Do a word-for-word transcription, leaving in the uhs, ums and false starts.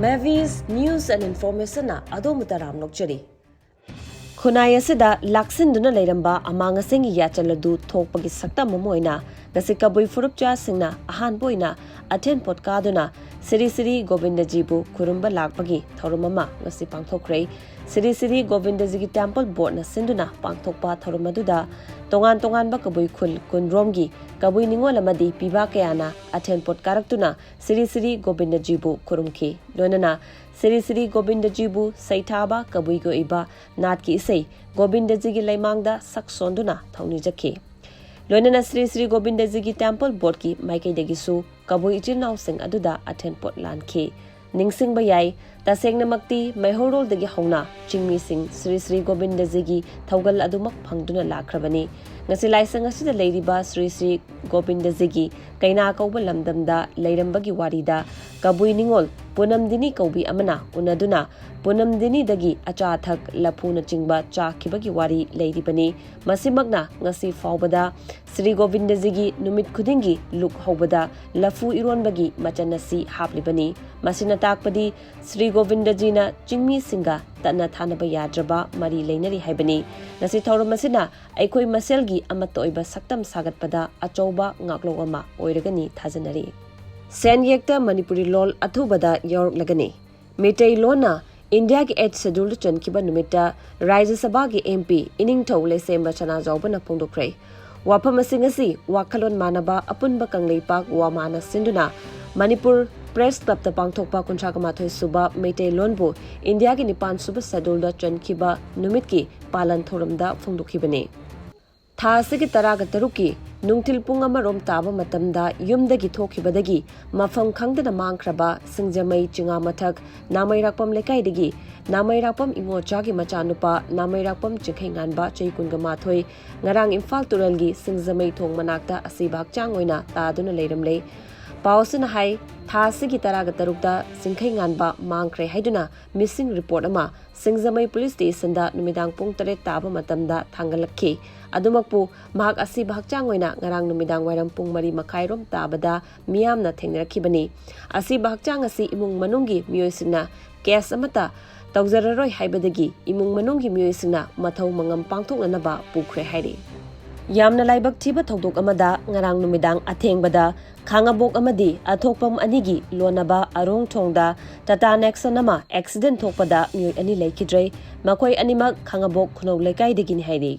Mavis News and Information ꯅ ꯑꯗꯣꯝꯕꯨ ꯇꯔꯥꯝꯅ ꯑꯣꯛꯆꯔꯤ꯫ ꯈꯨꯟꯅꯥꯏ ꯑꯁꯤꯗ ꯂꯥꯛꯁꯤꯟꯗꯨꯅ ꯂꯩꯔꯝꯕ ꯑꯃꯥꯡ ꯑꯁꯦꯡꯒꯤ ꯌꯥꯆꯜ ꯑꯗꯨ ꯊꯣꯛꯄꯒꯤ ꯁꯛꯇꯝ ꯑꯃ ꯑꯣꯏꯅ ꯉꯁꯤ ꯀꯕꯨꯏ ꯐꯨꯔꯨꯞꯆꯥꯁꯤꯡꯅ ꯑꯍꯥꯟꯕ ꯑꯣꯏꯅ ꯑꯊꯦꯟ ꯄꯣꯠ ꯀꯥꯗꯨꯅ ꯁ꯭ꯔꯤ ꯁ꯭ꯔꯤ ꯒꯣꯕꯤꯟꯗꯖꯤꯕꯨ ꯈꯨꯔꯨꯝꯕ ꯂꯥꯛꯄꯒꯤ ꯊꯧꯔꯝ ꯑꯃ ꯉꯁꯤ ꯄꯥꯡꯊꯣꯛꯈ꯭ꯔꯦ꯫ ꯁ꯭ꯔꯤ ꯁ꯭ꯔꯤ ꯒꯣꯕꯤꯟꯗꯖꯤꯒꯤ ꯇꯦꯝꯄꯜ ꯕꯣꯔꯗꯅ ꯁꯤꯟꯗꯨꯅ ꯄꯥꯡꯊꯣꯛꯄ ꯊꯧꯔꯝ ꯑꯗꯨꯗ ꯇꯣꯉꯥꯟ ꯇꯣꯉꯥꯟꯕ ꯀꯕꯨꯏ ꯈꯨꯜ ꯀꯨꯟꯔꯣꯝꯒꯤ ꯀꯕꯨꯏ ꯅꯤꯉꯣꯜ ꯑꯃꯗꯤ ꯄꯤꯕꯥ ꯀꯌꯥꯅ ꯑꯊꯦꯟ ꯄꯣꯠ ꯀꯥꯔꯛꯇꯨꯅ ꯁ꯭ꯔꯤ ꯁ꯭ꯔꯤ ꯒꯣꯕꯤꯟꯗꯖꯤꯕꯨ ꯈꯨꯔꯨꯝꯈꯤ꯫ ꯂꯣꯏꯅꯅ ꯁ꯭ꯔꯤ ꯁ꯭ꯔꯤ ꯒꯣꯕꯤꯟꯗꯖꯤꯕꯨ ꯁꯩꯊꯥꯕ ꯀꯕꯨꯏꯒꯤ ꯑꯣꯏꯕ ꯅꯥꯠꯀꯤ ꯏꯁꯩ ꯒꯣꯕꯤꯟꯗꯖꯤꯒꯤ ꯂꯩꯃꯥꯡꯗ ꯁꯛ ꯁꯣꯟꯗꯨꯅ ꯊꯧꯅꯤꯖꯈꯤ꯫ ꯂꯣꯏꯅꯅ ꯁ꯭ꯔꯤ ꯁ꯭ꯔꯤ ꯒꯣꯕꯤꯟꯗꯖꯤꯒꯤ ꯇꯦꯝꯄꯜ ꯕꯣꯔꯗꯀꯤ ꯃꯥꯏꯀꯩꯗꯒꯤꯁꯨ ꯀꯕꯨꯏ ꯏꯆꯤꯜ ꯏꯅꯥꯎꯁꯤꯡ ꯑꯗꯨꯗ ꯑꯊꯦꯟ ꯄꯣꯠ ꯂꯥꯟꯈꯤ꯫ ꯅꯤꯡꯁꯤꯡꯕ ꯌꯥꯏ, ꯇꯁꯦꯡꯅꯃꯛꯇꯤ ꯃꯩꯍꯧꯔꯣꯜꯗꯒꯤ ꯍꯧꯅ ꯆꯤꯡꯃꯤꯁꯤꯡ ꯁ꯭ꯔꯤ ꯁ꯭ꯔꯤ ꯒꯣꯕꯤꯟꯗꯖꯤꯒꯤ ꯊꯧꯒꯜ ꯑꯗꯨꯃꯛ ꯐꯪꯗꯨꯅ ꯂꯥꯛꯈ꯭ꯔꯕꯅꯤ꯫ ꯉꯁꯤ ꯂꯥꯏꯁꯪ ꯑꯁꯤꯗ ꯂꯩꯔꯤꯕ ꯁ꯭ꯔꯤ ꯁ꯭ꯔꯤ ꯒꯣꯕꯤꯟꯗꯖꯤꯒꯤ ꯀꯩꯅꯥ ꯀꯧꯕ ꯂꯝꯗꯝꯗ ꯂꯩꯔꯝꯕꯒꯤ ꯋꯥꯔꯤꯗ ꯀꯕꯨꯏ ꯅꯤꯉꯣꯜ ꯄꯨꯅꯝꯗꯤꯅꯤ ꯀꯧꯕꯤ ꯑꯃꯅ ꯎꯅꯗꯨꯅ ꯄꯨꯅꯝꯗꯤꯅꯤꯗꯒꯤ ꯑꯆꯥ ꯑꯊꯛ ꯂꯐꯨꯅꯆꯤꯡꯕ ꯆꯥꯈꯤꯕꯒꯤ ꯋꯥꯔꯤ ꯂꯩꯔꯤꯕꯅꯤ꯫ ꯃꯁꯤꯃꯛꯅ ꯉꯁꯤ ꯐꯥꯎꯕꯗ ꯁ꯭ꯔꯤ ꯒꯣꯕꯤꯟꯗꯖꯤꯒꯤ ꯅꯨꯃꯤꯠ ꯈꯨꯗꯤꯡꯒꯤ ꯂꯨꯛ ꯍꯧꯕꯗ ꯂꯐꯨ ꯏꯔꯣꯟꯕꯒꯤ ꯃꯆꯜ ꯑꯁꯤ ꯍꯥꯞꯂꯤꯕꯅꯤ꯫ ꯃꯁꯤꯅ ꯇꯥꯛꯄꯗꯤ ꯁ꯭ꯔꯤ ꯒꯣꯕꯤꯟꯗꯖꯤꯅ ꯆꯤꯡꯃꯤꯁꯤꯡꯒ ꯇꯠꯅ ꯊꯥꯅꯕ ꯌꯥꯗ꯭ꯔꯕ ꯃꯔꯤ ꯂꯩꯅꯔꯤ ꯍꯥꯏꯕꯅꯤ꯫ ꯉꯁꯤ ꯊꯧꯔꯝ ꯑꯁꯤꯅ ꯑꯩꯈꯣꯏ ꯃꯁꯦꯜꯒꯤ ꯑꯃꯠꯇ ꯑꯣꯏꯕ ꯁꯛꯇꯝ ꯁꯥꯒꯠꯄꯗ ꯑꯆꯧꯕ ꯉꯥꯛꯂꯧ ꯑꯃ ꯑꯣꯏꯔꯒꯅꯤ ꯊꯥꯖꯅꯔꯤ꯫ ꯁꯦꯟꯌꯦꯛꯇ ꯃꯅꯤꯄꯨꯔꯤ ꯂꯣꯜ ꯑꯊꯨꯕꯗ ꯌꯧꯔꯛꯂꯒꯅꯤ꯫ ꯃꯩꯇꯩꯂꯣꯟꯅ ꯏꯟꯗꯤꯌꯥꯒꯤ ꯑꯦꯠ ꯁꯦꯗ꯭ꯌꯨꯜꯗ ꯆꯟꯈꯤꯕ ꯅꯨꯃꯤꯠꯇ ꯔꯥꯖ꯭ꯌ ꯁꯚꯥꯒꯤ ꯑꯦꯝ ꯄꯤ ꯏꯅꯤꯡꯊꯧ ꯂꯩꯁꯦꯝꯕ ꯁꯅꯥꯖꯥꯎꯕꯅ ꯐꯣꯡꯗꯣꯛꯈ꯭ꯔꯦ꯫ ꯋꯥꯐꯝ ꯑꯁꯤꯡ ꯑꯁꯤ ꯋꯥꯈꯜꯂꯣꯟ ꯃꯥꯟꯅꯕ ꯑꯄꯨꯟꯕ ꯀꯪꯂꯩꯄꯥꯛ ꯋꯥꯃꯥꯅ ꯁꯤꯟꯗꯨꯅ ꯃꯅꯤꯄꯨꯔ ꯄ꯭ꯔꯦꯁ ꯀ꯭ꯂꯕꯇ ꯄꯥꯡꯊꯣꯛꯄ ꯀꯨꯟꯊ꯭ꯔꯥ ꯃꯥꯊꯣꯏ ꯁꯨꯕ ꯃꯩꯇꯩꯂꯣꯟꯕꯨ ꯏꯟꯗꯤꯌꯥꯒꯤ ꯅꯤꯄꯥꯟ ꯁꯨꯕ ꯁꯦꯗ꯭ꯌꯨꯜꯗ ꯆꯟꯈꯤꯕ ꯅꯨꯃꯤꯠꯀꯤ ꯄꯥꯂꯟ ꯊꯧꯔꯝꯗ ꯐꯣꯡꯗꯣꯛꯈꯤꯕꯅꯤ꯫ ꯊꯥ ꯑꯁꯤꯒꯤ ꯇꯔꯥꯒ ꯇꯔꯨꯛꯀꯤ ꯅꯨꯡꯊꯤꯜ ꯄꯨꯡ ꯑꯃꯔꯣꯝ ꯇꯥꯕ ꯃꯇꯝꯗ ꯌꯨꯝꯗꯒꯤ ꯊꯣꯛꯈꯤꯕꯗꯒꯤ ꯃꯐꯝ ꯈꯪꯗꯅ ꯃꯥꯡꯈ꯭ꯔꯕ ꯁꯤꯡꯖꯃꯩ ꯆꯤꯉꯥꯃꯊꯛ ꯅꯥꯃꯩꯔꯥꯛꯄꯝ ꯂꯩꯀꯥꯏꯗꯒꯤ ꯅꯥꯃꯩꯔꯥꯛꯄꯝ ꯏꯉꯣꯆꯥꯒꯤ ꯃꯆꯥꯅꯨꯄꯥ ꯅꯥꯃꯩꯔꯥꯛꯄꯝ ꯆꯤꯡꯈꯩꯉꯥꯟꯕ ꯆꯍꯤ ꯀꯨꯟꯒ ꯃꯥꯊꯣꯏ ꯉꯔꯥꯡ ꯏꯝꯐꯥꯜ ꯇꯨꯔꯦꯜꯒꯤ ꯁꯤꯡꯖꯃꯩ ꯊꯣꯡ ꯃꯅꯥꯛꯇ ꯑꯁꯤꯕ ꯍꯛꯆꯥꯡ ꯑꯣꯏꯅ ꯇꯥꯗꯨꯅ ꯂꯩꯔꯝꯂꯦ꯫ ꯄꯥꯎ ꯑꯁꯤꯅ ꯍꯥꯏ, ꯊꯥ ꯑꯁꯤꯒꯤ ꯇꯔꯥꯒ ꯇꯔꯨꯛꯇ ꯁꯤꯡꯈꯩꯉꯥꯟꯕ ꯃꯥꯡꯈ꯭ꯔꯦ ꯍꯥꯏꯗꯨꯅ missing report ꯑꯃ ꯁꯤꯡꯖꯃꯩ police stationꯗ ꯅꯨꯃꯤꯗꯥꯡ ꯄꯨꯡ ꯇꯔꯦꯠ ꯇꯥꯕ ꯃꯇꯝꯗ ꯊꯥꯡꯒꯠꯂꯛꯈꯤ꯫ ꯑꯗꯨꯃꯛꯄꯨ, ꯃꯍꯥꯛ ꯑꯁꯤꯕ ꯍꯛꯆꯥꯡ ꯑꯣꯏꯅ ꯉꯔꯥꯡ ꯅꯨꯃꯤꯗꯥꯡ ꯋꯥꯏꯔꯝ ꯄꯨꯡ ꯃꯔꯤ ꯃꯈꯥꯏꯔꯣꯝ ꯇꯥꯕꯗ ꯃꯤꯌꯥꯝꯅ ꯊꯦꯡꯅꯔꯛꯈꯤꯕꯅꯤ꯫ ꯑꯁꯤꯕ ꯍꯛꯆꯥꯡ ꯑꯁꯤ ꯏꯃꯨꯡ ꯃꯅꯨꯡꯒꯤ ꯃꯤꯑꯣꯏꯁꯤꯡꯅ case ꯑꯃꯠꯇ ꯇꯧꯖꯔꯔꯣꯏ ꯍꯥꯏꯕꯗꯒꯤ ꯏꯃꯨꯡ ꯃꯅꯨꯡꯒꯤ ꯃꯤꯑꯣꯏꯁꯤꯡꯅ ꯃꯊꯧ ꯃꯉꯝ ꯄꯥꯡꯊꯣꯛꯅꯅꯕ ꯄꯨꯈ꯭ꯔꯦ ꯍꯥꯏꯔꯤ꯫ ꯌꯥꯝꯅ ꯂꯥꯏꯕꯛ ꯊꯤꯕ ꯊꯧꯗꯣꯛ ꯑꯃꯗ ꯉꯔꯥꯡ ꯅꯨꯃꯤꯗꯥꯡ ꯑꯊꯦꯡꯕꯗ ꯈꯥꯉꯕꯣꯛ ꯑꯃꯗꯤ ꯑꯊꯣꯛꯄꯝ ꯑꯅꯤꯒꯤ ꯂꯣꯟꯅꯕ ꯑꯔꯣꯡ ꯊꯣꯡꯗ Tata Nexon ꯑꯃ accident ꯊꯣꯛꯄꯗ ꯃꯤꯑꯣꯏ ꯑꯅꯤ ꯂꯩꯈꯤꯗ꯭ꯔꯦ꯫ ꯃꯈꯣꯏ ꯑꯅꯤꯃꯛ ꯈꯥꯉꯕꯣꯛ ꯈꯨꯅꯧ ꯂꯩꯀꯥꯏꯗꯒꯤꯅꯤ ꯍꯥꯏꯔꯤ꯫